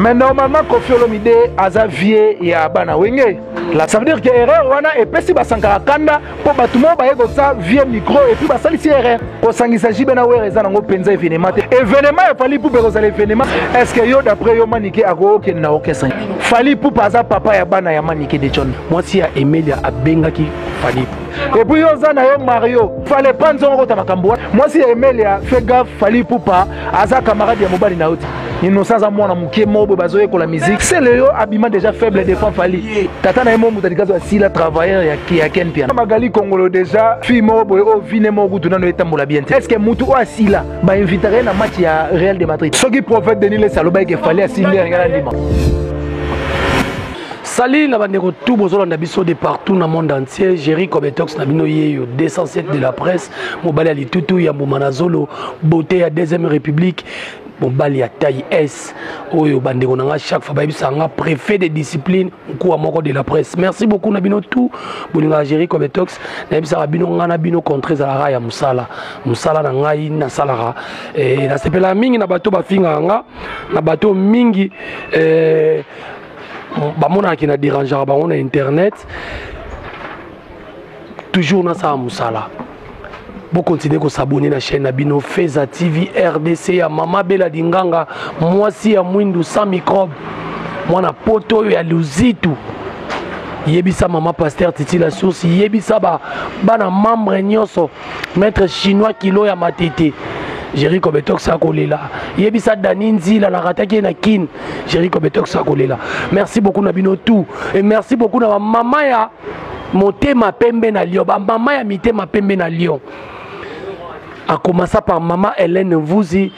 Mais normalement, Koffi Olomide aza vieux ya bana Wenge. Là, ça veut dire que erreur wana epesi basankara kanda mpo bato moko baye kosa vieux micro et puis basalisi erreur. Kosangisa JB na Wera eza nango mpenza événement te. Événement ya Fally Ipupa ekozala événement. Est-ce que yo, d'après yo, Manike akokende na orchestre? Fally Ipupa aza papa ya bana ya Manike de John. Mwasi ya Emelia abengaki Fally. Et puis yo oza na yo Mario, fallait pas nzongo kota makambo wana. Mwasi ya Emelia, fais gaffe, Fally Ipupa aza camarade ya mobali na yo te. Innocent aza mwana moke moko boye bazoyekola musique. Sele yo abima déjà faible défend Fally. Tata na ye mo moto alikazo asila travailleur ya Ken Piana. Magali Kongolo déjà fille moko boye oyo vine moko kutu nano etambola bien te. Est-ce que mutu oyo asila ba invitaka ye na match ya Real de Madrid? Soki prophète Denis Lessie alobaki ke Fally asili nde alinga na ndima. Salut na bandeko tout bozolanda biso de partout na monde entier. Jerry Cobetox na bino yeyo 207 de la presse, mobali ya litutu ya mbuma na zolo, beauté ya deuxième république, mobali ya taille S oyo bandeko na nga chaque fois bayebisaka nga préfet de discipline nkuwa moko de la presse. Merci beaucoup na bino tout bolingaka Jerry Cobetox. Nayebisaka bino nga na bino contre ezalaka ya mosala, mosala na ngai nasalaka. Nasepelaka mingi na bato bafingaka nga, na bato mingi bamonaka na dérangeaka bango na internet. Toujours nasala mosala. Bokontinue kosabone na chaîne na bino Feza TV RDC ya Mama Bela Dinganga, mwasi ya mwindu sans microbe, mwana poto oyo ya luzitu. Yebisa mama pasteur Titi la source, yebisa ba bana membre nyonso, maître chinois kilo ya matete Jerry Cobetox akolela. Yebisa Dani Nzila na rataki na Kin, Jerry Cobetox akolela. Merci beaucoup na bino tout et merci beaucoup na mama ya motema pembe na Lyon, ba mama ya mitema pembe na Lyon. A commencer par mama Hélène Mvuzi,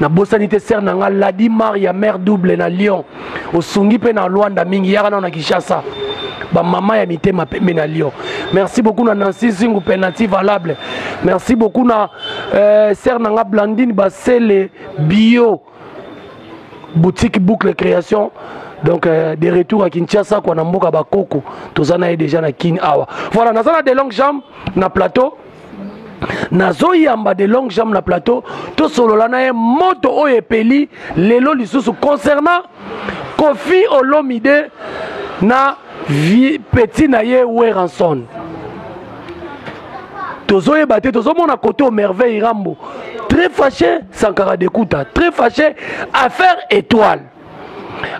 na bosani te sœur na nga Ladi Maria mère double na Lyon, osungi pe na Luanda mingi yaka na Kinshasa. Ba mama ya mitema pembe na Lyon. Merci beaucoup na Nancy Zingu penalty valable. Merci beaucoup na sœur na nga Blandine Basele bio boutique boucle création. Donc de retour à Kinshasa kwa na mboka bakoko tozana ye déjà na Kin awa. Voilà, nazana de longues jambes na plateau. Nazoyamba de longues jambes na plateau tosolola na ye moto oyo epeli lelo lisusu concernant Koffi Olomide na vie petit na ye Werrason. Tozoyeba te, tozomona côté au Merveille Rambo très fâché, Sankara Dekuta très fâché, affaire étoile.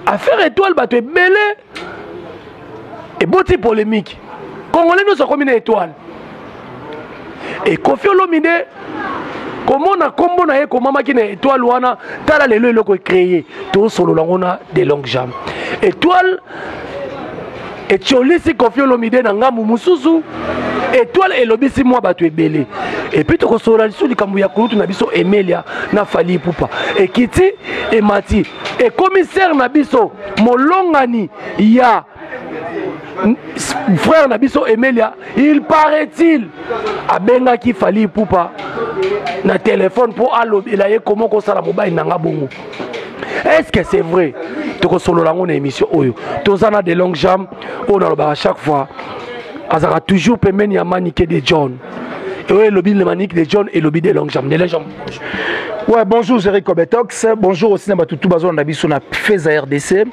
Affaire étoile bato ebele eboti polémique. Congolais nyonso akomi na étoile. Et Koffi Olomide komona kombo na ye komamaki na étoile wana, tala lelo eloko ecréé tosolola ngo na de longues jambes. Étoile etiolisi Koffi Olomide na ngambu mosusu, étoile elobisi mwa bato ebele. Et puis tokosolola lisusu likambo ya kulutu na biso Emelia na Fally Ipupa. Ekiti emati ekomi sœur na biso molongani ya frère na biso Emelia, il paraît-il abengaki Fally Ipupa na téléphone po alobela ye komo kosala mobali na nga bongo. Est-ce que c'est vrai? Tokosolola ngo na émission oyo. Tozana de longues jambes oyo nalobaka chaque fois azalaka toujours pembeni ya Manike de John. Et oyo elobi le Manike de John elobi de longues jambes. De longues jambes. Ouais, bonjour Jerry Cobetox, bonjour aussi na batutu bazo na biso na Feza RDC.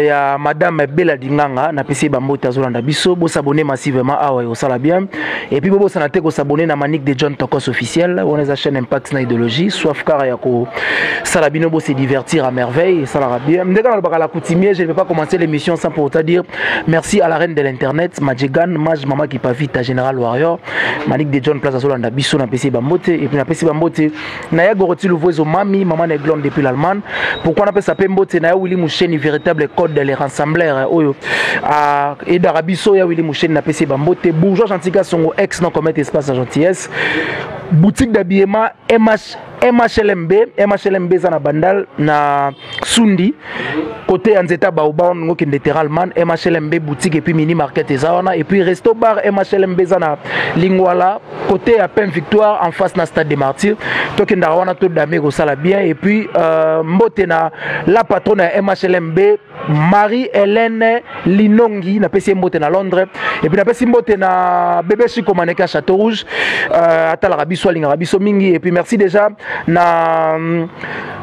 Ya madame Bella Dinganga na PC Bambota zo na biso, bo s'abonner massivement awa et sala bien. Et puis bobo sanate ko s'abonner na Manique de John Tokos officiel, on est la chaîne Impact na idéologie, soif kara ya ko sala bino bo se divertir à merveille, ça la bien. Ndeka na bakala coutumier, je ne vais pas commencer l'émission sans pour autant dire merci à la reine de l'internet, Majegan, Maj Mama qui pavita Général Warrior, Manique de John Plaza zo na biso na PC Bambote et puis na PC Bambote na ya Goroti Louvoiso mami maman Aiglon depuis l'Allemagne. Pourquoi on appelle ça Pembote na ya Willy Moucheni véritable code de les rassembleurs oyo a et d'Arabiso ya Willy Moucheni na PC Bambote bourgeois gentil songo ex non commettre espace à gentillesse boutique d'habillement MH MHLMB MHLMB za na Bandal na Sundi côté ya Nzeta Baobab ngo kende Teralman MHLMB boutique et puis mini market eza wana et puis resto bar MHLMB za na Lingwala côté ya Pain Victoire en face na stade des Martyrs tokenda wana to dame ko sala bien et puis mbote na la patronne ya MHLMB Marie-Hélène Linongi na pesi mbote na Londres et puis na pesi mbote na bébé Chico Maneka Château Rouge atalaka biso alingaka biso mingi et puis merci déjà na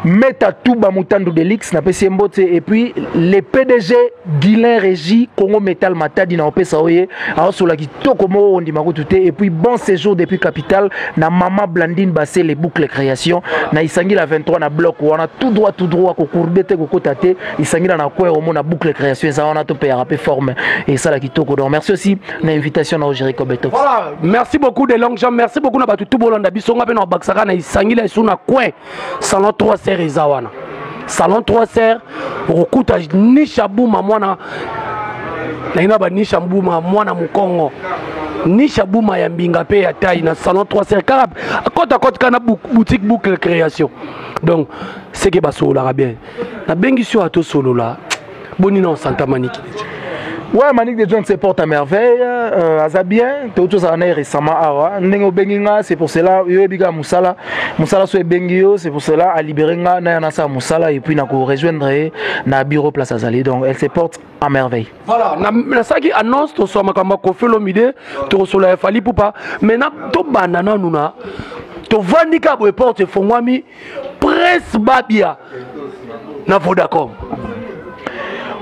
Meta Touba Mutandu Delix, napesi ye mbote. Et puis le PDG Guilain Régie Congo Metal Matadi na opesa oye aosola kitoko moko ondima kutu te. Et puis bon séjour depuis capitale na Mama Blandine Bassé les boucles création na Isangila 23 na bloc wana tout droit ko courber te kokota te Isangila na coin omona boucle création eza wana to payaka pe forme et sala kitoko. Donc merci aussi na invitation na Jericho Beto. Voilà, merci beaucoup de longues jambes, merci beaucoup na batu tout bolanda biso nga pe na bakisaka na Isangila esu na coin salon 3 serre eza wana. Salon 3 serre okokuta nisha buma mwana na ina ba nisha buma mwana mukongo. Nisha buma ya mbinga pe ya taille na salon 3 serre kaka côte à côte kana boutique boucle création. Donc c'est que basololaka bien. Na bengi sur ato solola boni na santa Manick. Ouais, Manick de John se porte à merveille, aza bien, te auto ça récemment awa, ndenge obengi nga, c'est pour cela yo ebika musala, musala so ebengi yo, c'est pour cela a libérer nga na na sa musala et puis na ko rejoindre na bureau place Azali. Donc elle se porte à merveille. Voilà, na saki annonce to so makambo Koffi Olomide, to sola Fally Ipupa, maintenant to banda nanu na to vandika boye porte fongwami Prince Babia na Vodacom.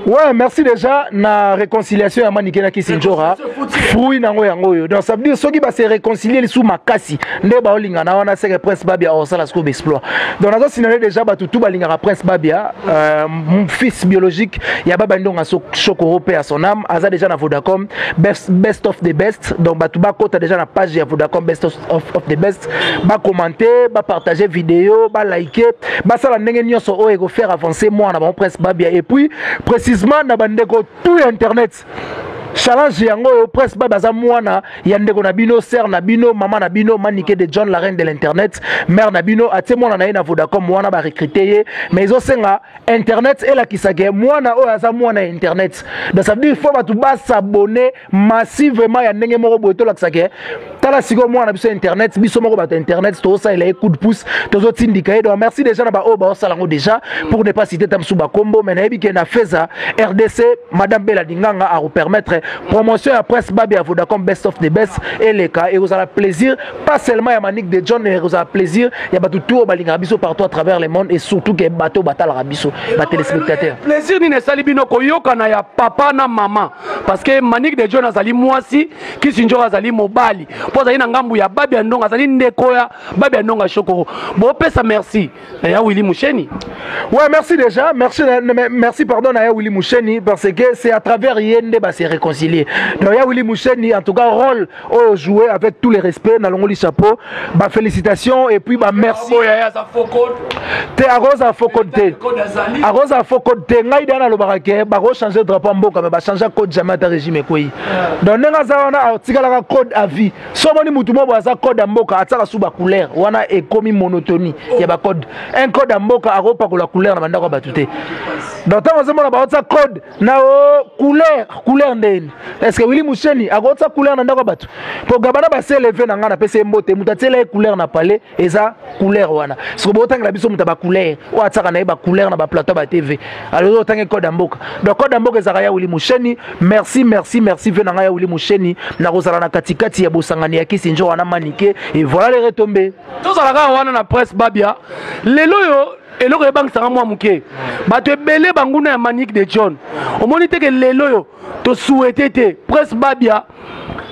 Ouais, merci déjà na réconciliation ya Manick na Kisindjora. Fruit nango yango yo. Donc ça veut dire ceux qui va se réconcilier sous makasi nde ba olinga na wana c'est que Prince Babia osala sco exploit. Donc nazo signaler déjà ba tout ba lingaka Prince Babia, mon fils biologique ya baba ndonga so Chokoro paix à son âme, aza déjà na Vodacom best, best of the best. Donc ba tout ba kota déjà na page ya Vodacom best of the best, ba commenter, ba partager vidéo, ba liker, ba sala ndenge nyonso oyo eko faire avancer moi na ba Prince Babia. Et puis précisément na bandeko tout internet challenge yango oyo Prince Babia aza mwana ya ndeko na bino, sœur na bino, mama na bino, Manick de John la reine de l'internet, mère na bino, atie mwana na ye na Vodacom wana ba recruter ye, mais ezosenga internet elakisaka mwana oyo aza mwana ya internet. Donc ça veut dire il faut bato ba s'abonner massivement ya ndenge moko boye tolakisaka tala sikoyo mwana biso internet, biso moko bato internet tozosalela ye coup de pouce, tozotindika ye. Donc merci déjà na ba oyo baosala yango déjà, pour ne pas citer Tamsu Bakombo, mais nayebi ke na Feza RDC Madame Bella Dinganga a permettre promotion ya Prince Babia ya Vodacom best of the best eleka et ozala plaisir pas seulement ya Manick de John, mais ozala plaisir ya bato tout oyo balingaka biso partout à travers le monde et surtout ke bato batalaka biso ba téléspectateurs. Plaisir nini esali bino koyokana ya papa na mama, parce que Manick de John azali mwasi, Kisindjora azali mobali, po azali na ngambu ya Babia Ndonga, azali ndeko ya Babia Ndonga Chokoro. Bopesa merci na ya Willy Musheni. Ouais, merci déjà, merci, merci pardon à Willy Musheni parce que c'est à travers Yende ba se réconcilier. Donc ya Willy Musheni en tout cas rôle au jouer avec tous les respects na longoli chapeau, ba félicitations et puis ba merci. Oh, ya, ya, ça faut code. Te arosa faut code te. Arosa faut code te ngai dana lo barake ba ko changer drapeau mboka mais ba changer code jamais ta régime quoi. Donc ndenge aza wana atikalaka code à vie. So moni mutu moko aza code ya mboka atiaka sous ba couleur wana ekomi monotonie ya ba code. Un code ya mboka akopakola couleur na bandako ya bato te. Donc ntango ozomona baotia code na o couleur, couleur ndeni. Est-ce que Willy Musheni akotia couleur na ndako ya bato? Po gabana ba s'élever na nga na pese mbote mutu atiela ye couleur na palais eza couleur wana. Siko botangela biso mutu ba couleur oyo atiaka na ye ba couleur na ba plateau ba TV. Alors otange code ya mboka. Donc code ya mboka ezaka ya Willy Musheni. Merci, merci, merci ve na nga ya Willy Musheni na kozala na katikati ya bosangani ya Kisindjora na Manick et voilà les retombées. Tozalaka wana na presse Babia. Lelo yo eloko ebangisaka mwa moke. Bato ebele banguna ya Manick de John. Omoni te ke lelo yo to souhaiter te presse Babia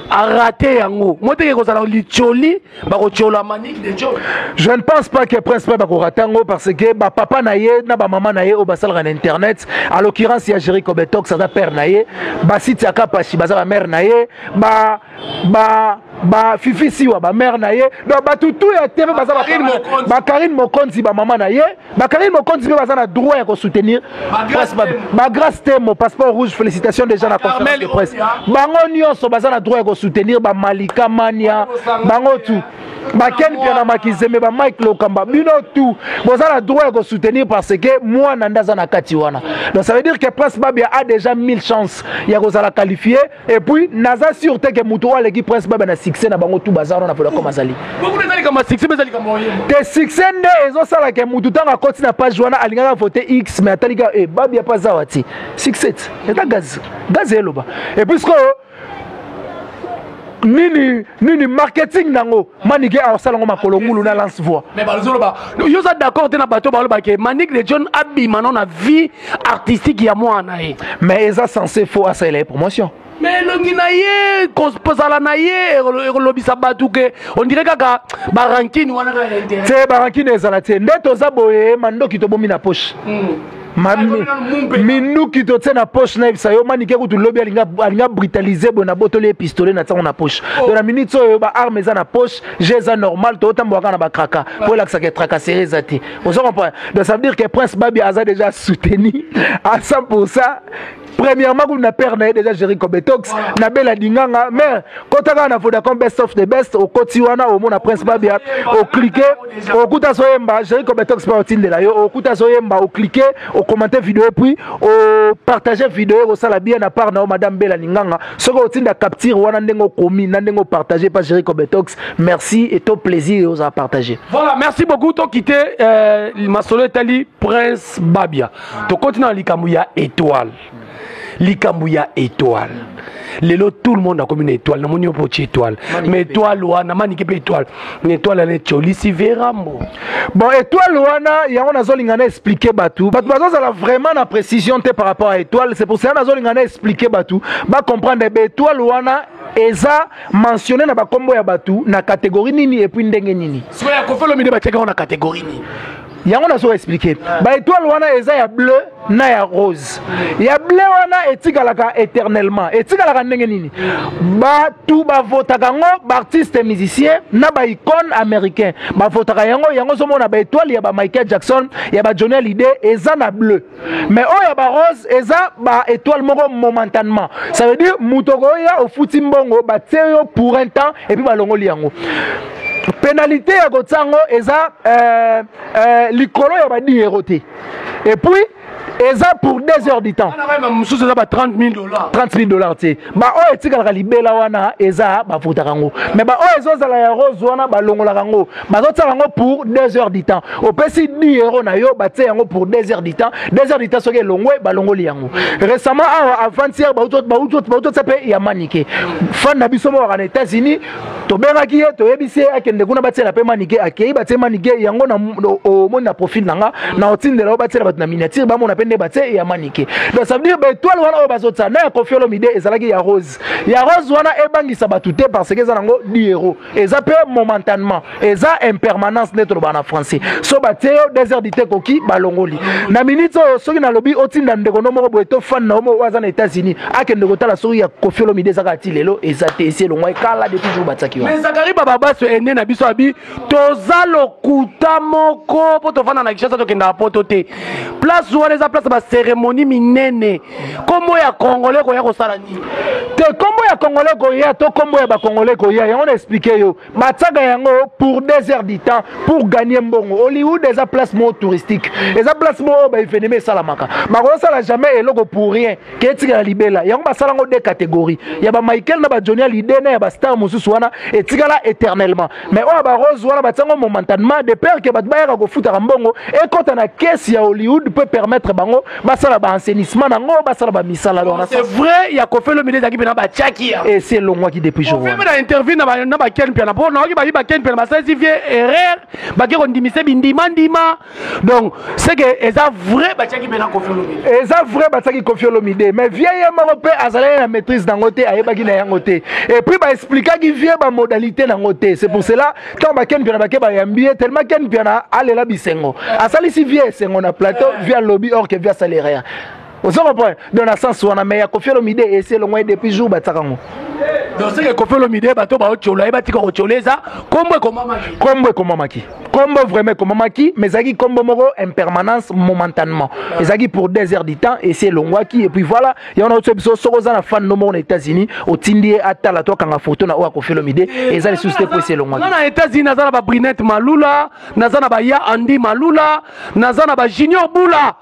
a raté yango. Moi te ke kozala licholi bakotiola Manick de John. Je ne pense pas que Prince Babia akorater yango parce que ba papa na ye na ba mama na ye oyo basalaka na internet, à l'occurrence ya Jerry Kobetox aza père na ye, ba Siti Akapashi baza ba mère na ye, ba ba ba Fifi Siwa ba mère na ye. Donc ba tutu ya TV baza ba Karine Mokonzi. ba Karine Mokonzi ba mama na ye, ba Karine Mokonzi pe baza na droit ya ko soutenir Ba Grâce Prince Babia. Temo. Ba Grâce Temo, passeport rouge, félicitations déjà na conférence Carmel de presse. Odia. Bango nyonso baza na droit ya ko soutenir ba Malika Mania, Bango bango tout. Ba Ken Piana Makizembe, ba Mike Lokamba, bino tout. Boza na droit ya ko soutenir parce que moi nanda za na kati wana. Donc ça veut dire que Prince Babia a déjà 1000 chances ya kozala qualifié et puis naza sûr te que mutu oyo aleki Prince Babia na succès na bango tout bazar na Vodacom azali. Beaucoup de zali kama succès mais zali kama oyemba. Te succès nde ezosala ke mutu ntango akoti na page wana alingaka voter X mais atali ka, eh, Babia pa zawa ti. Succès ti. Eta gaz. Gaz eloba. Et puis sikoyo, Nini nini marketing nango, Manike asala yango makolo ngulu na lance voix. Mais bazoloba, yo oza d'accord te na bato baloba ke Manick de John abima no na vie artistique ya mwana ye? Mais eza censé, faut asalela ye promotion. Mais elongi na ye, kozala na ye ekolobisa bato ke on dirait kaka barankine wana kaka intérêt. Te, barankine ezala te. Nde toza boye, mandoki tobomi na poche. Minduki totie na poche. Nayebisa yo, Manike kutu lobi alinga brutaliser boye, nabotoli ye pistolet na ntango na poche. Donc na minute oyo baarme eza na poche, je eza normal, totambolaka na bakraka po elakisaka tracasserie eza te. Ozo comprendre? Donc ça veut dire que Prince Babia aza déjà soutenu à 100. Premièrement kutu na père na ye déjà, Géri Cobetox na Bela Dinganga. Mais kota kaka na Vodacom Best of the Best, okoti wana, omona Prince Babia, oclique, okuta azoyemba. Géri Cobetox mpe otindela yo, okuta azoyemba, oclique, ocommente vidéo, puis opartage vidéo. Ekosala bien na part na yo, madame Bela Linganga, soki otinda capture wana ndenge okomi na ndenge opartage pa Géri Cobetox. Merci et to plaisir ozala partage. Voilà, merci beaucoup. Tokite masolo etali Prince Babia, tokoti na likambo ya étoile. Likambo ya étoile, lelo tout le monde akomi na étoile. Namoni yo mpo otie étoile, mais étoile wana, Manike mpe étoile na étoile wana etiolisi verambo. Bon, étoile wana, yango nazolinga na expliquer bato. Bato bazozala vraiment na précision te par rapport à étoile. C'est pour cela nazolinga na expliquer bato bacomprendre. Ba étoile wana eza mentionné na bakombo ya bato na catégorie nini et puis ndenge nini? Sikoyo ya Koffi Olomide, batiaki yango na catégorie nini? Yango nazo expliquer. Baétoile wana eza ya bleu na ya rose. Ya bleu wana etikalaka éternellement. Etikalaka ndenge nini? Bato bavotaka yango, baartiste musicien na baicône américain bavotaka yango. Yango ozomona baétoile ya baMichael Jackson, ya baJohnny Hallyday eza na bleu. Mais oyo ya barose eza baétoile moko momentanément. Ça veut dire moto okoya, ofuti mbongo, batie yo pour un temps et puis balongoli yango. Pénalité ya kotia yango eza likolo ya ba 10 euro te, et puis eza pour 2 heures du temps. Mosusu eza ba 30 000 $. 30 000 $ te. Baoyo etikalaka libela wana eza bavotaka yango, mais baoyo ezozala ya rose wana, balongolaka yango, bazotiaka yango pour 2 heures du temps. Opesi 10 euro na yo, batie yango pour 2 heures du temps. 2 heures du temps soki elongwe, balongoli yango. Récemment awa, avant-hier, bautotia mpe ya Manike. Fan na biso moko na États-Unis, tobengaki ye, toyebisi ye akende kuna batiela mpe Manike. Akei, batie Manike yango. Omoni na profil na nga na otindela oyo batiela bato na miniature, bamona mpe nde batie ya Manike. Donc ça veut dire baétoile wana oyo bazotia na ya Koffi Olomide ezalaki ya rose. Ya rose wana ebangisa bato te, parce que eza nango 10 euro, eza mpe momentanément, eza impermanence nde toloba na français. So batie yo 2 heures du temps ekoki, balongoli. Na minute oyo, soki nalobi otinda ndeko no moko boye to fan na yo moko oyo aza na États-Unis akende kotala soki ya Koffi Olomide ezaka ati lelo, eza te, esi elongwa ekala depuis jour batiaki wana. Mais Zakari Bababaso ene na biso abi toza lokuta moko mpo tovanda na Kinshasa, tokendaka poto te. Place wana eza place ya bacérémonie minene. Kombo ya Congolais koya kosala nini? Te, kombo ya Congolais koya to kombo ya bacongolais koya, yango na expliquer yo, batiaka yango pour 2 heures du temps pour gagner mbongo. Hollywood eza place moko touristique, eza place moko oyo baévénement esalamaka. Bakosala jamais eloko pour rien ke etikala libela. Yango basala yango deux catégories, ya baMichael na baJohnny Hallyday na ya bastar mosusu wana etikala éternellement. Mais oyo barose wana, batia yango momentanément de peur ke bato bayaka kofutaka mbongo, ekɔta na caisse ya Hollywood mpe permettre bango basala baassainissement nango, basala bamisala. C'est vrai, ya Koffi Olomide ezalaki mpena batiaki ya Esi elongwaki depuis jour. Mpe na interview na baKen Mpiana, mpo nayoki bayi baKen Mpiana basalisi vie erreur, bake kondimisa bindimandima. Donc c'est que eza vrai, batiaki mpena Koffi Olomide. Eza vrai, batiaki Koffi Olomide, mais vie ye moko mpe azalaki na maîtrise nango te, ayebaki na yango te, et puis baexplikaki vie bamodalité nango te. C'est pour cela ntango baKen Mpiana bake bayambi ye, tellement Ken Mpiana alela bisengo, asalisi vie esengo na plateau, vie alobi or ke vie asali rien. Ozo comprendre? Donc na sens wana. Mais ya Koffi Olomide esi elongwa ye depuis jour batiaka yango. Donc c'est que Koffi Olomide, bato baotiola ye, batika kotiola, eza kombo ekomamaki. Kombo ekomamaki, kombo vraiment ekomamaki, mais ezalaki kombo moko impermanence, momentanément. Ezalaki pour 2 heures du temps, esi elongwaki. Et puis voilà, yango na otio biso, soki oza na fan no moko na États-Unis, otindi ye atala to akanga photo na oyo ya Koffi Olomide, eza lisusu te po esi elongwaki. Nga na États-Unis naza na babrinette Malula, naza na baya Andi Malula, naza na bajunior Bula.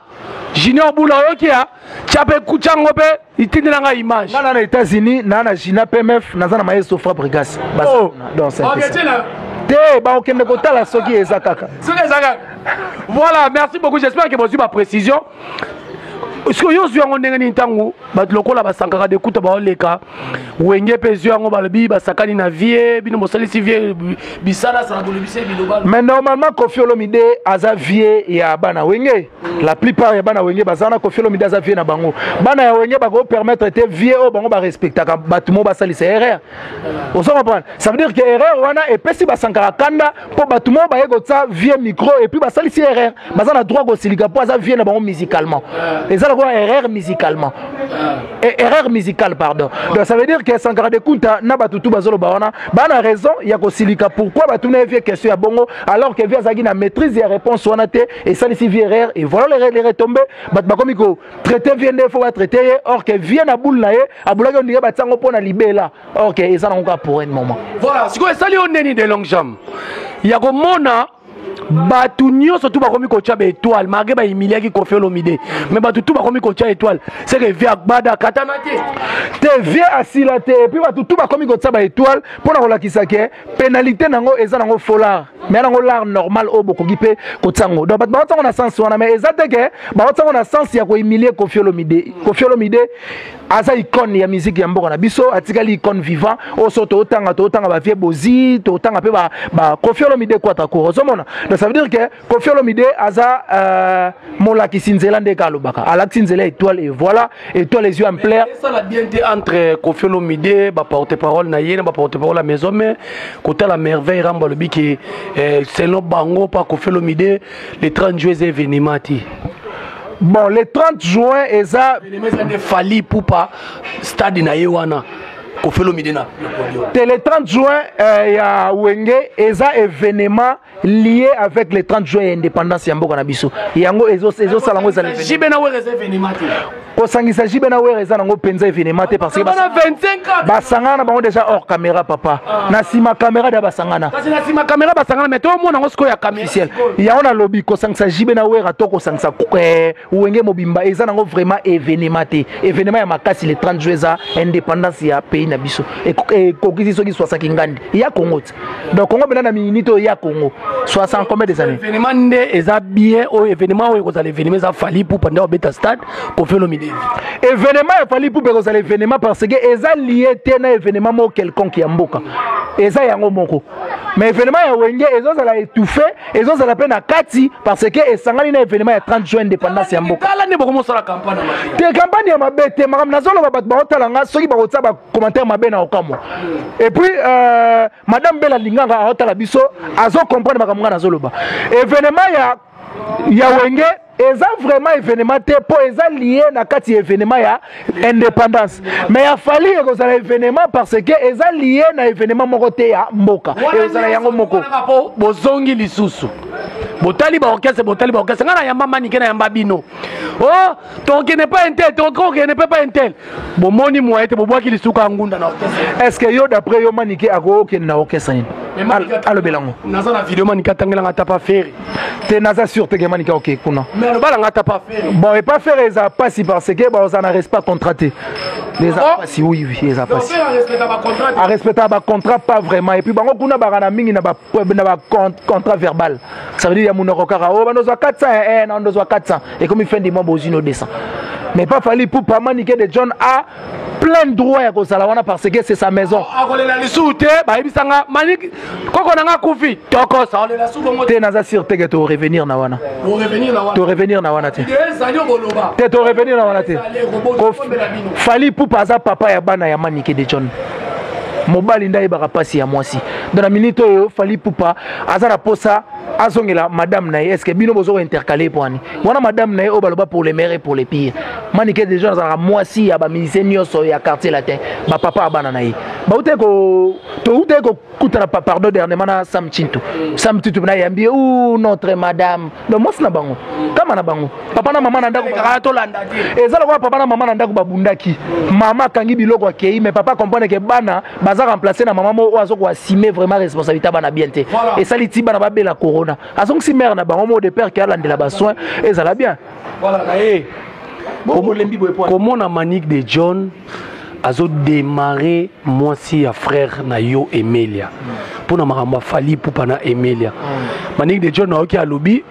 Junior Bula, oyoki ya tia mpe kutyango mpe itindela ngai image. Nga na États-Unis naa na Gina PMF, naza na maestro Fabregas. Oh. Donc c'est un peu ça. Te, bakokende kotala soki eza kaka. Soki eza kaka. Voilà, merci beaucoup. J'espère que bozwi baprécision. Sikoyo yo ozwi yango ndenge nini ntango bato lokola basankaka dekuta baoleka Wenge mpe ezwi yango, balobi basakani na vie bino, bosalisi vie bisalasala, bolobisi biloba? Mais normalement, Kofi Olomide aza vie ya bana Wenge. La plupart ya bana Wenge baza na Kofi Olomide, aza vie na bango. Bana ya Wenge bakopermettre te vie oyo bango barespectaka, bato mo basalisa erreur. Ozo comprendre? Ça veut dire que erreur wana epesi basankaka kanda, mpo bato mo baye kotia vie micro et puis basalisi erreur. Baza na droit kosilika, mpo aza vie na bango musicalement. Eza lokola erreur musicalement, erreur musicale, pardon. Donc ça veut dire que Sankara de Kunta na bato tu bazoloba wana bana raison ya kosilika. Pourquoi batuna ye vie question ya bongo, alors que vie azalaki na maîtrise ya réponse wana te? Esalisi vie erreur et voilà les retombées. Bato bakomi kotraiter vie nde faut batraiter ye, or que vie na boule na ye abulaki ondire batiango mpo na libela, or que eza nango kaka pour un moment. Voilà. Sikoyo esali yo ndeni de longue jambe ya komona bato nyonso tu bakomi kotya baétoile, malgré bahumiliaki Kofi Olomide, mais bato tu bakomi kotya étoile, c'est que vie agbada katana te? Te, vie asila te. Et puis bato tu bakomi kotia baétoile mpona kolakisa ke pénalité nango eza nango folar, mais nango l'art normal oyo bokoki mpe kotia yango. Donc bato bakotia yango na sens wana, mais eza te ke bakotia yango na sens ya kohumilie Kofi Olomide. Kofi Olomide aza icône ya musique ya mboka na biso, atikali icône vivant oyo so tootanga bavieux Bozi, tootanga mpe ba Kofi Olomide Kwatakour. Ozomona? Donc ça veut dire que Kofi Olomide aza molakisi nzela. Ndenge alobaka, alakisi nzela étoile et voilà, étoile ezwi ampleur. Esala bien te entre Kofi Olomide, baporte parole na ye na baporte parole ya maison, mais kotala Merveille Rambo alobi ke selon bango, pa Kofi Olomide, le 30 juin eza événement te. Bon, le 30 juin eza événement eza nde Fally Ipupa, stade na ye wana, Kofi Olomide na te. Le 30 juin ya Wenge eza événement lié avec le 30 juin ya indépendance ya mboka na biso. Yango ezosala yango ezala. JB na Wera eza événement te? Kosangisa JB na Wera eza nango mpenza événement te, parce que bana 25 ans. Basangana na bango déjà hors caméra, papa. Na nsima caméra da basangana. Kasi na nsima caméra basangana, mais tomona yango sikoyo ya caméra. Officiel yango nalobi, kosangisa JB na Wera to kosangisa Wenge mobimba eza nango vraiment événement te. Événement ya makasi le 30 juin eza indépendance ya pays na biso. Ekokisi soki 60 ngandi ya Congo te. Donc Congo mpena na minute oyo ya Congo, 60 combien des années. Événement nde eza bien oyo, événement oyo ekozala événement eza Fally Ipupa nde obeta stade, Kofi Olomide. Événement ya Fally Ipupa ekozala événement parce que eza lié te na événement moko quelconque ya mboka, eza yango moko. Mais événement ya Wenge ezozala étouffé, ezozala mpe na kati parce que esangani na événement ya 30 juin, indépendance ya mboka. Tala nde bokomosala campagne ya mabe. Te, campagne ya mabe te. Makambo nazoloba, bato baotala nga, soki bakotia bacommentaire mabe na okamwa. Et puis madame Bela Linganga aotala biso, azocomprendre makambo nga nazoloba. Événement ya Wenge eza vraiment événement te, mpo eza lié na kati ya événement ya indépendance. Mais ya Fally ekozala événement parce que eza lié na événement moko te ya mboka, ezala yango moko. Mpo bozongi lisusu, botali baorchestre, botali baorchestre. Ngai nayamba Manike, nayamba bino o tokokende pa intel, tokokende mpe pa intel. Bomoni moye te, bobwaki lisuka ya ngunda na orchestre. Est ce que yo, d'après yo, Manike akokende na orchestre nini? Alobela yango. Naza na video, Manike atangelanga ata pa Ferre. Te, naza sûr te ke Manike oke kuna. Mais alobalanga ata pa Ferre. Bon, epa Ferre eza pasi parce que baoza na respect contrat te. Eza pasi, oui, eza pasi. Arespectaka bacontrat pas vraiment. Et puis bango kuna baka na mingi na bacontrat verbal, ça veut dire ya monoko kaka oyo bandozwa 400, na bandozwa 400, ekomi fin du mois bozino 200. Mais pas Fally Ipupa. Manike de John a plein droit ya kozala wana parce que c'est sa maison. Akolela lisusu te. Bayebisanga Manik koko nanga akufi, tokosa akolela su bongo. Te, naza sûr te ke torevenir na wana. Torevenir na wana te. Te, torevenir na wana te. Fally Ipupa aza papa ya bana ya Manike de John. Mobali nde ayebaka mpasi ya mwasi. Donc na minute oyo, Fally Ipupa aza na posa azongela madame na ye. Est ce que bino bozo kointercale po ani wana madame na ye oyo baloba pour les meilleurs et pour les pires? Manike de John azalaka mwasi ya bamusicien nyonso ya Quartier Latin, bapapa ya bana na ye. Bautaki ko toutaki kokutana, pardon, dernièrement na Sam Chintu. Sam Chintu na yambi ye ou notre madame. Donc mwasi na bango, kama na bango, papa na mama na ndako eza lokola papa na mama na ndako babundaki, mama akangi biloko akei, mais papa comprendre ke bana baza remplace na mama moko oyo aza koassume vraiment responsabilité ya bana bien te. Esali ti bana babela corona, azongisi mare na bango moko de père ke alandela basoin ezala bien. Voilà, na ye komona Manique de John. Azodémarre mwasi ya frère na yo Emelia mpona makambo ya Fally Ipupa na Emelia. Manike de John aoki alobi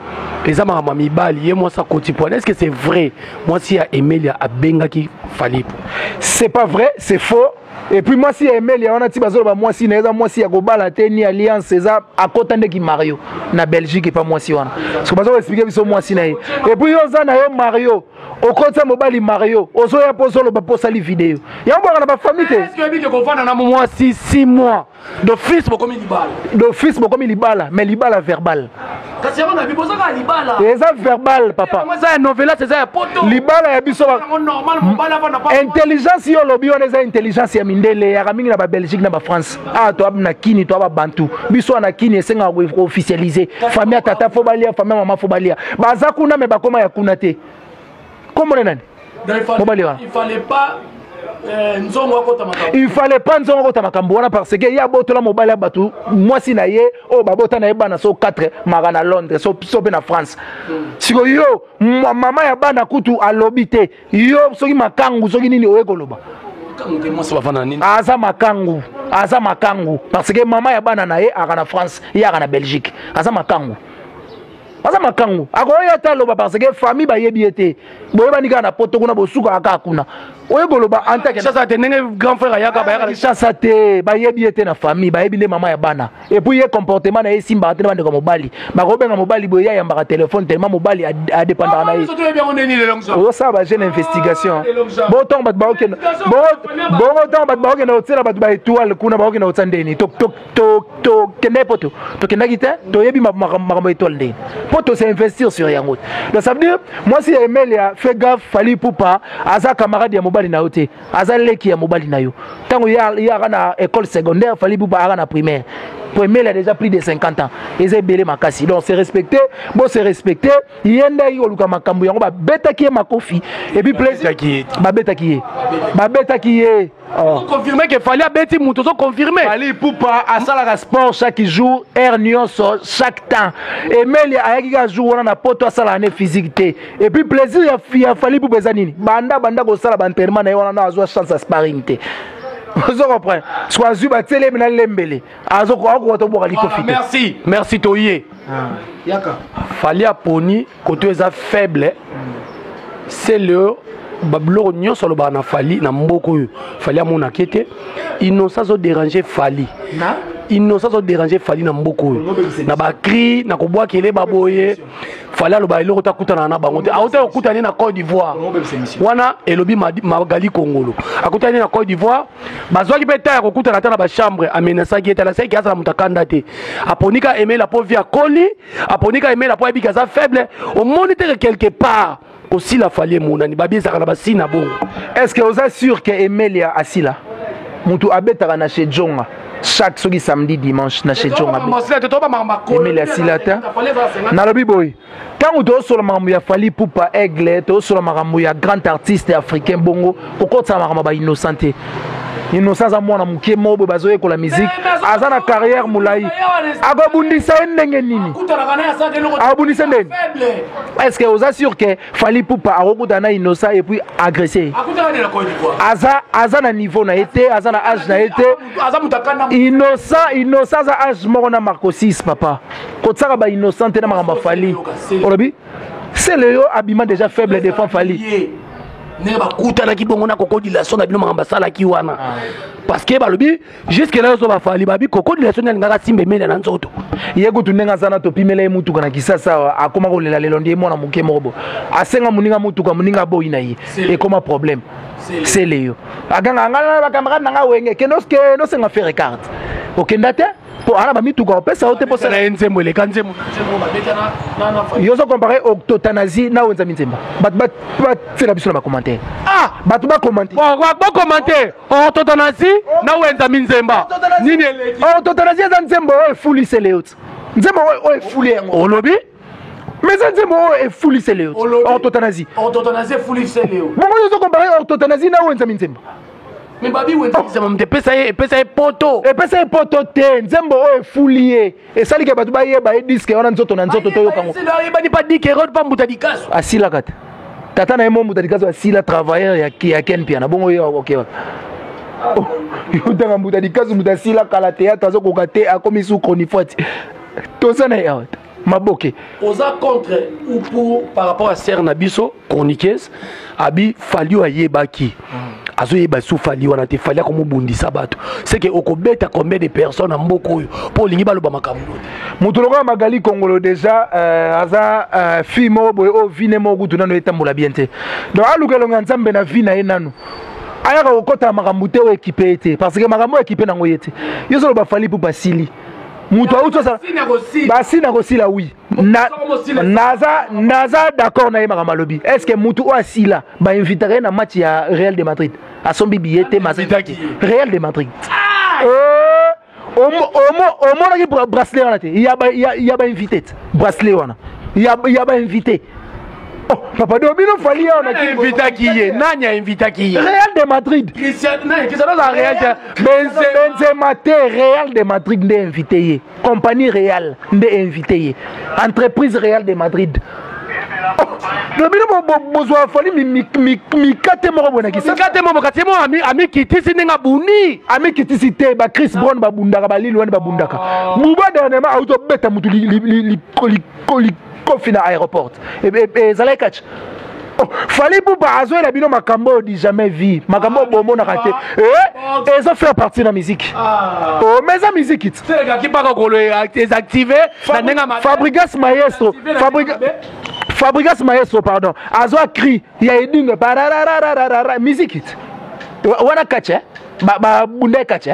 eza makambo ya mibali, ye mwasi akoti poana. Est ce que c'est vrai, mwasi ya Emelia abengaki Fally Ipupa? C'est pas vrai, c'est faux. Et puis mwasi ya Emelia wana, ti bazoloba mwasi na eza mwasi ya kobala te ni alliance, eza akota ndeki Mario na Belgique epa mwasi wana, parce que bazo expliquer biso mwasi na ye. Et puis yo oza na yo Mario, okotisa mobali Mario, ozoya mpo ozoloba mpo osali video yango bwaka na bafamille te. Est-ce que oyebi ke kovanda na mwasi 6 mois, d'office bokomi libala? D'office bokomi libala, mais libala verbal. Kasi yango na bozaka libala. Eza verbal, papa. Yango eza ya novelas, eza ya poto. Libala ya biso yango normal, mobali avanda pa. Intelligence yo olobi wana eza intelligence ya mindele, eyaka mingi na Babelgique na Bafrance. Awa toa na Kini, toa babantu. Biso wana Kini esengaka koofficialiser. Famille ya tata faut balia, famille ya mama faut balia. Baza kuna, me bakoma ya kuna te. Komona nani mobali wana? Il fallait pas nzongo akota makambo. Il fallait pas nzongo akota makambo wana, parce que ye abotola mobali ya bato mwasi na ye oyo babota na ye bana so 4 maka na Londres, so mpe na France. Sikoyo yo mama ya bana kutu alobi te, yo soki makangu soki nini oye koloba. Makangu te, mwasi bafanda nini? Aza makangu, aza makangu, parce que mama ya bana na ye aka na France, ye aka na Belgique. Aza makangu, aza makangu. Akoya te aloba, parce que famille bayebi ye te. Boyebani kaka na poto kuna, bosukaka kaka kuna. Oye koloba. Kinshasa te, ndenge grand frère ayaka, bayaka. Kinshasa te, bayebi ye te na famille, bayebi nde mama ya bana. Et puis ye comportement na ye esimbaka te na bandeko ya mobali. Bakobenga mobali boye, ye ayambaka telefone, tellement mobali adépendaka na ye. Ozosala bajeune investigation. Bongo bato bakokende, bongo ntango bato bakokende kotiela bato baétoile kuna, bakokende kotia ndeni? Tokende poto, tokendaki te, toyebi makambo étoile ndeni mpo tosinvestir sur yango. Donc ça veut dire mwasi ya Emelia, fait gaffe. Fally Ipupa aza camarade ya mobali na yo te, aza leki ya mobali na yo. Ntango ye aka na école secondaire, Fally Ipupa aka na primaire. Po Emelia déjà plus de 50 ans, eza ebele makasi. Donc se respecter, bo se respecter. Ye nde ayaki koluka makambo yango, babetaki ye makofi et puis plaisir babetaki ye, babetaki ye. Oh. Confirme que Fally abeti moto, ozo confirme? Fally Ipupa asalaka sport chaque jour, heure nyonso, chaque temps. Emelia ayaki kaka jour wana na poto, asalaka ne physique te. Et puis plaisir ya Fally Ipupa eza nini? Banda kosala baentraînement na ye wana, na azwa chance ya sparring te. Ozo comprendre? Soki azwi, batieli ye na lembele, azokoka tobwaka likofi te. Merci, merci. Toye yaka. Fally aponi koto eza faible, c'est le babiloko nyonso alobaka na Fally na mboka oyo. Fally amonaki ete Innocent azodéranger Fally, Innocent azodéranger Fally na mboka oyo na bacri na kobwakele baboye. Fally aloba eloko te, akutanaka na bango te. Auta kokutani na Côte d'Ivoire wana, elobi Magali Kongolo, akutani na Côte d'Ivoire, bazwaki mpe ta ya kokutana ata na bachambre. Amenasaki ye, tala seki azala moto akanda te. Aponika Emela mpo vi akoli, aponika Emela mpo ayebiki aza faible. Omoni te ke quelque part kosila Fally emonani, babi ezalaka na basina bongo. Est ce que oza sûr ke Emelia asila? Motu abetaka na chez Jonga chaque soki samedi, dimanche na chez Jonga. Emelia asila te. Nalobi boye, ntango tozosola makambo ya Fally Ipupa Aigle, tozosola makambo ya grand artiste africain bongo, kokotisa makambo ya baInnocent te. Innocent aza mwana moke moko boye, bazoyekola musique, aza na carrière molai. Akobundisa ye ndenge nini? Akobundisa ndenge? Est ce que oza sûr ke Fally Ipupa akokutana na Innocent et puis agressé? Aza na niveau na ye te, aza na age na ye te. Innocent, Innocent aza age moko na Marco 6, papa. Kotiaka baInnocent te na makambo ya Fally. Olobi sele yo abima déjà faible, défend Fally. Ndenge bakutanaki bongo na kokodilation na bino, makambo asalaki wana, parce que balobi jusque là ozo baFally babi kokodilation nde alingaka simba Emelia na nzoto. Ye kutu ndenge aza na, topimela ye mutuka na Kisasa awa, akoma kolela lelo. Nde ye mwana moke moko bo asenga moninga mutuka, moninga aboyi na ye, ekoma problème. Sele yo aganga nga na bacamarade na nga wenge, kende osenga Ferre carte, okenda te mpo ana bamituka opesa yo te mpo na ye nzembo eleka nzembo na nzembo babeta na Yo ozo compare Octotanasie na Wenza Minzemba? Bato batiela biso na bacommentaire. Ah. Bato bacommenter. Bocommenter, Ortotanasie na Wenza Minzemba, nini eleki? Ortotanasie eza nzembo oyo efulisele yo ti, nzembo oyo efuli yango. Olobi? Mais eza nzembo oyo efulisele yo ti, Ortotanasie. Ortotanasie efulisele yo. Bongo yo ozo compare Ortotanasie na Wenza Minzemba? Mais babi Wenza Minzemba moto epesa ye, epesa ye poto. Epesa ye poto te. Nzembo oyo efuli ye, esaliki bato bayeba ye, disque wana nzoto na nzoto, toyokango. Ayebani pa Dikerod, pa Mbuta Dikaso. Asilaka te. Tata na ye mo Mbuta Dikaso asila, travailleur ya Ken Piana. Bongo ye oke Oh, otanga mbuta likasu, moto asila kala théâtre, azokoka te, akomi su chronifuati, toza na ye awa maboke. Oza contre ou pour par rapport à sere na biso chroniqueuse abi Fally oyo ayebaki, azoyeba su Fally wana te. Fally akomobundisa bato, c'est que okobeta combien de personnes na mboka oyo mpo olingi baloba makambo te? Moto lokola Magali Kongolo déjà aza fille moko boye oyo vie ne moko kutu nano etambola bien te. Donc aluka elongo ya Nzambe na vie na ye nanu, ayaka kokɔta na makambo te oyo ekipe ye te, parce que makambo oyo ekipe nango ye te. Yo soloba Fally mpo basili moto auti osala basi na kosila. Oui, naza d'accord na ye makambo alobi. Est ce que motu oyo asila bainvitaka ye na match ya Real de Madrid, asombi billet te? Real de Madrid, omonaki bracelet wana te ya bainvité te? Bracelet wana ya bainvité. Oh, papa, do bino Fally awa. Invitaki ye nani? Ainvitaki ye? Real de Madrid. Real. Benzema te, Real de Madrid nde invité ye, compagnie Real nde invité ye, entreprise Real de Madrid. Oh, do bino bozwa Fally mikate moko boye na Kisasa. Mikate moko kati mo amikitisi ndenge abundi. Amikitisi te. Ba Chris Brown babundaka, balili wana babundaka. Buba dernièrement auti obeta mutu likofi na aéroport, ezalaki catch. Oh, Fally Ipupa azoyela bino makambo oyo du jamais vu, makambo oyo bomonaka te. Eza faire partie na musique. Oh, mais eza musique. Selekaki mpaka kolo désactivé na ndenge. Fabrigas maestro, Fabrigas maestro, pardon, azwa cri ya edingo pararararara, musique wana catch, babunda catch.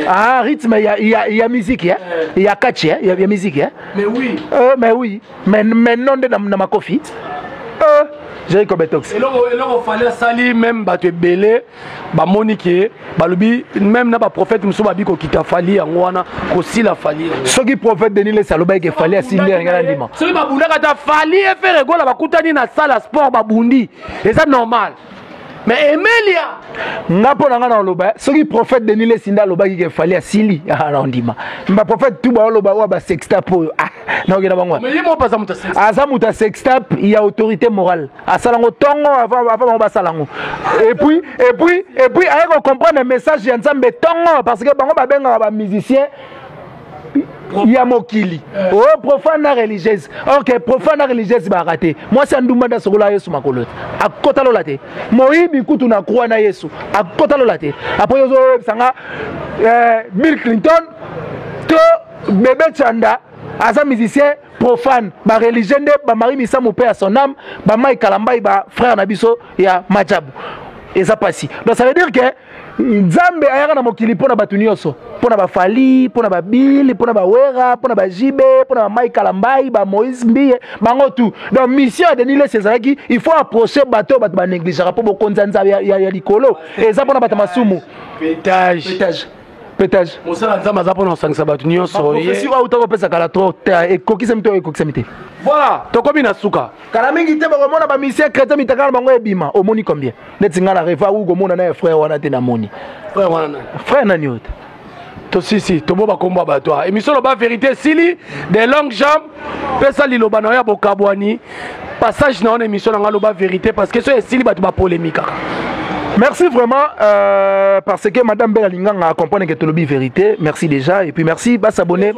Ah, rythme ya musique ya catch, ya musique. Mais oui. Mais oui, mais non nde na makofi. Jericho Betox. Eloko Fally asali, même bato ebele bamoni ke balobi, même na baprophète mosusu babi kokita Fally yango wana, kosila Fally. Soki prophète Denis Lessie alobaki ke Fally asili, nde yango na ndima. Soki babundaka ata Fally e Ferre Gola bakutani na salle ya sport, babundi, eza normal, mais Emelia. Nga mpo na nga na oloba, soki prophète Denis Lessie nde alobaki ke Fally asili, na ndima. Baprophète tu baoloba oyo basextape oyo, naokenda bango. Aza moto ya sextape ya autorité morale, asala yango ntongo avant bango basala yango, et puis aye kocomprendre message ya Nzambe ntongo, parce que bango babengaka bamusicien ya mokili oyo profane na religieuse. Ok, profane na religieuse baka te. Mwasi ya ndumba nde asokola Yesu makolo te, akota lola te. Moyibi kutu na croix na Yesu akota lola te. Après ozoyebisanga Bill Clinton to bebe Chanda aza musicien profane, bareligieux nde bamari misamu mpe ya son âme, bamai Kalambai, bafrère na biso ya majabu, eza pasi. Donc ça veut dire que Nzambe ayaka na mokili mpo na bato nyonso, mpo na baFally, mpo na babili, mpo na baWera, mpo na bajibe, mpo na bamai Kalambai, baMoïse Mbiye, bango tout. Donc mission ya Denis Lessie ezalaki il faut approcher bato oyo bato banégligeaka, mpo bokonzi ya Nzambe ya likolo eza mpona bato masumu. Pétage. Pétage, pétage. Mosala Nzambe aza mpona kosangisa bato nyonso. Prophétie oyo auta kopesa kala trop te, ekokisami te, ekokisami te. Voilà, tokomi na suka. Kala mingi te bakomona bamusicien chrétien mitaka na bango ebima. Omoni combien neti ngai na rêve awu komona na ye frère wana te, namoni. Frère wana nani? Frère nani oyo te? Tosisi tobo bakombo ya bato. Émission Loba Vérité esili. De longue jambe, pesa liloba na yo ya bokabwani, passage na wana émission na nga Loba Vérité, parce que so esili bato bapolémikaka. Merci vraiment parce que Madame Bella Linganga a compris que tolobi vérité. Merci déjà et puis merci ba s'abonner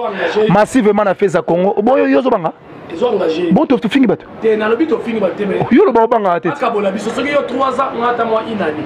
massivement na Feza Congo. Bon, yo yo banga. Ezo engagé. Bon, to fingi bato. Te, nalobi tofingi bato te, mais Yo loba obanga te. Akabola biso, soki yo 3 ans, nga ata mwa inani.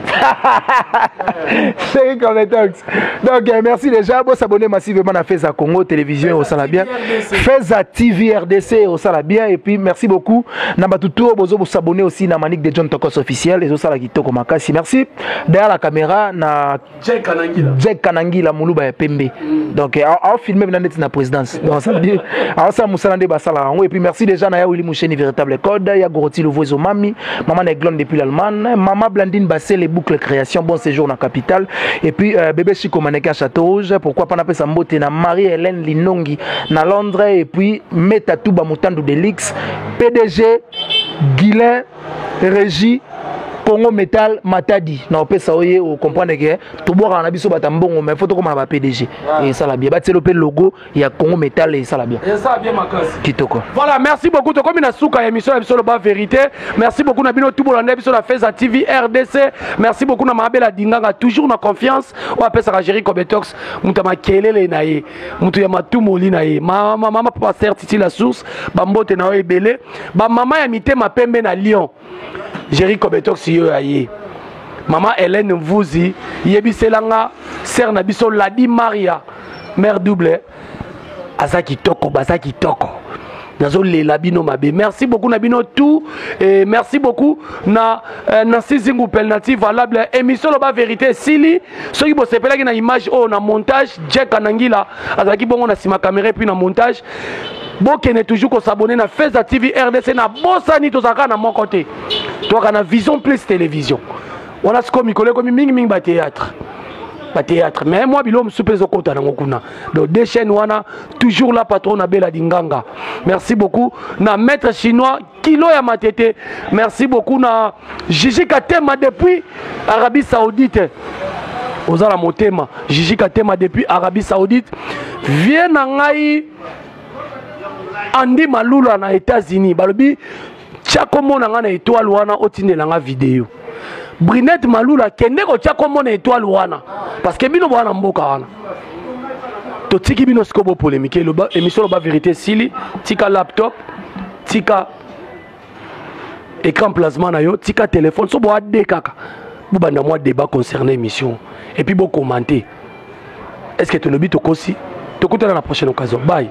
C'est comme tox. Donc merci déjà, bon, s'abonner massivement na Feza Congo télévision au sala bien. Feza TV RDC au sala bien et puis merci beaucoup na bato tout bozo s'abonner aussi na Manique de John Tokos officiel et au sala kitoko makasi. Merci derrière la caméra na Jack Kanangila. Jack Kanangila Muluba ya pembe. Donc a filmé na neti na présidence. Donc ça veut dire a ça musala nde basala yango. Et puis merci déjà na ya Willy Moucheni, véritable code ya Goroti Louvoizo Mami, maman Neglon depuis l'Allemagne, maman Blandine Bassé les boucles création, bon séjour na capitale et puis bébé Chico Maneka Château Rouge, pourquoi pas napesa mbote na Marie-Hélène Linongi na Londres et puis Meta Touba Mutandu Delix, PDG Guilain Régie. Congo Metal Matadi na opesa oye o comprendre que tobwakaka na biso bata mbongo mais faut tokoma na ba PDG esala bien batielo mpe logo ya Congo Metal esala bien. Esala bien makasi. Kitoko. Voilà, merci beaucoup. Tokomi na suka ya émission ya biso loba vérité. Merci beaucoup na bino tout bolanda biso na Feza TV RDC. Merci beaucoup na Mabela Dinganga toujours na confiance. Oyo apesaka Jerry Kobetox moto ya makelele na ye, moto ya matumoli na ye. Mama mama pasteur Titi la source, bambote na yo ebele. Ba mama ya mitema pembe na Lyon. Jerry Kobetox yo ya ye. Mama Hélène Mvuzi yebisela nga sœur na biso Ladi Maria mère double aza kitoko baza kitoko nazolela bino mabe. Merci beaucoup na bino tout et merci beaucoup na Nancy Zingu penalty valable. Émission loba vérité esili. Soki bosepelaki na image oyo na montage, Jack Anangila azalaki bongo na sima caméra puis na montage. Bokende toujours kosabonner na Feza TV RDC. Na bosani tozalaka na moko te, toaka na Vision Plus Télévision wana. Sikoyo mikolo ekomi mingimingi bathéâtre, bathéâtre, mais moi bilo mosusu mpe ezokota nango kuna. Donc deux chaînes wana toujours la patron na Bela Dinganga. Merci beaucoup na maître chinois kilo ya matete. Merci beaucoup na Gigi Katema depuis Arabie Saoudite. Oza na motema Gigi Katema depuis Arabie Saoudite. Vie na ngai Andi Malula na États-Unis, balobi tia kombo na ngai na étoile wana, otindela nga video. Brinette Malula, kende kotia kombo na étoile wana parce que bino bwana mboka wana totiki bino sikoyo bopolémike. Émission loba vérité esili. Tika laptop, tika écran plasma na yo, tika téléphone so boade kaka bobanda mwa débat concernant émission et puis bocommenter. Est ce que tolobi tokosi? Tokutana na prochaine occasion. Bye.